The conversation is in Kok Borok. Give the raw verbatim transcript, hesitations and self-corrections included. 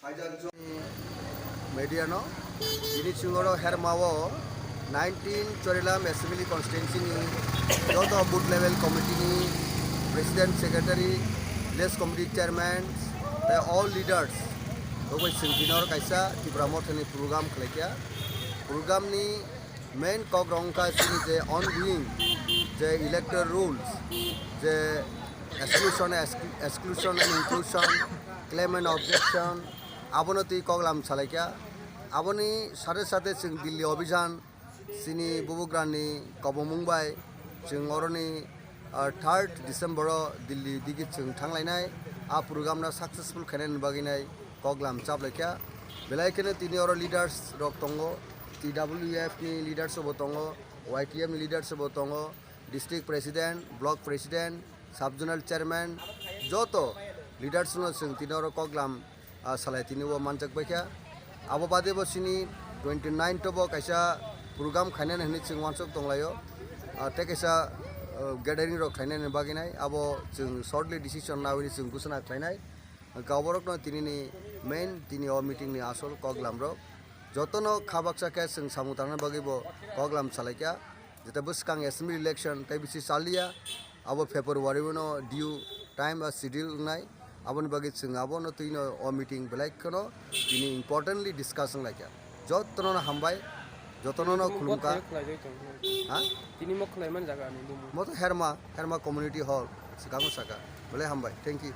Media no, bini chwngoro Herma o nineteen Chorilam Assembly Constituency ni joto booth level committee ni president, secretary, village committee chairman, tei all leaders rok bai chwng tini oro kaisa Tipra Motha ni program khlaikha. Program ni main kok rok wngkha chini je ongoing je electoral rules, je exclusion, exclu-, exclusion and inclusion, claim and objection, abono twi koklam salaikha. Aboni sate sate chwng Delhi Abhijan, chini bubugrani kobomung bai chwng oroni, ah, third December o Delhi digi chwng thanglainai. A program no successful khainani bagwi nai koklam chaplaikha. Belai kheno tini oro leaders rok tongo, T W F ni leaders bo tongo, Y T F ni leaders bo tongo, district president, block president, sub zonal chairman, joto leaders no chwng tini oro koklam, ah, salai tini o manjak baikha. Abo bade bo chini twenty nine to bo kaisa program khainani hwnwi chwng uansuk tonglaio. Ah, tei kaisa, ah, gathering rok khainani bagwi nai, abo chwng shortly decision nawi chwng ghosona khlainai. Hwnkhe oborokno tinini main tini o meeting ni asol koklam rok. Jotono kha baksa khe chwng samung tangnani bagwi bo koklam salaikha. Jeta bwskang assembly election tei bisi chaliya, abo February o no due time ba schedule wngnai. Aboni bagwi chwng abono twino o meeting belai kheno tini importantly discuss wnglaikha. Jotono no hambai, jotono no khulumkha. Ha? Tini mo khlai man jaga ni bumu. Mo to Herma, Herma Community Hall, swkango saka. Belai hambai. Thank you.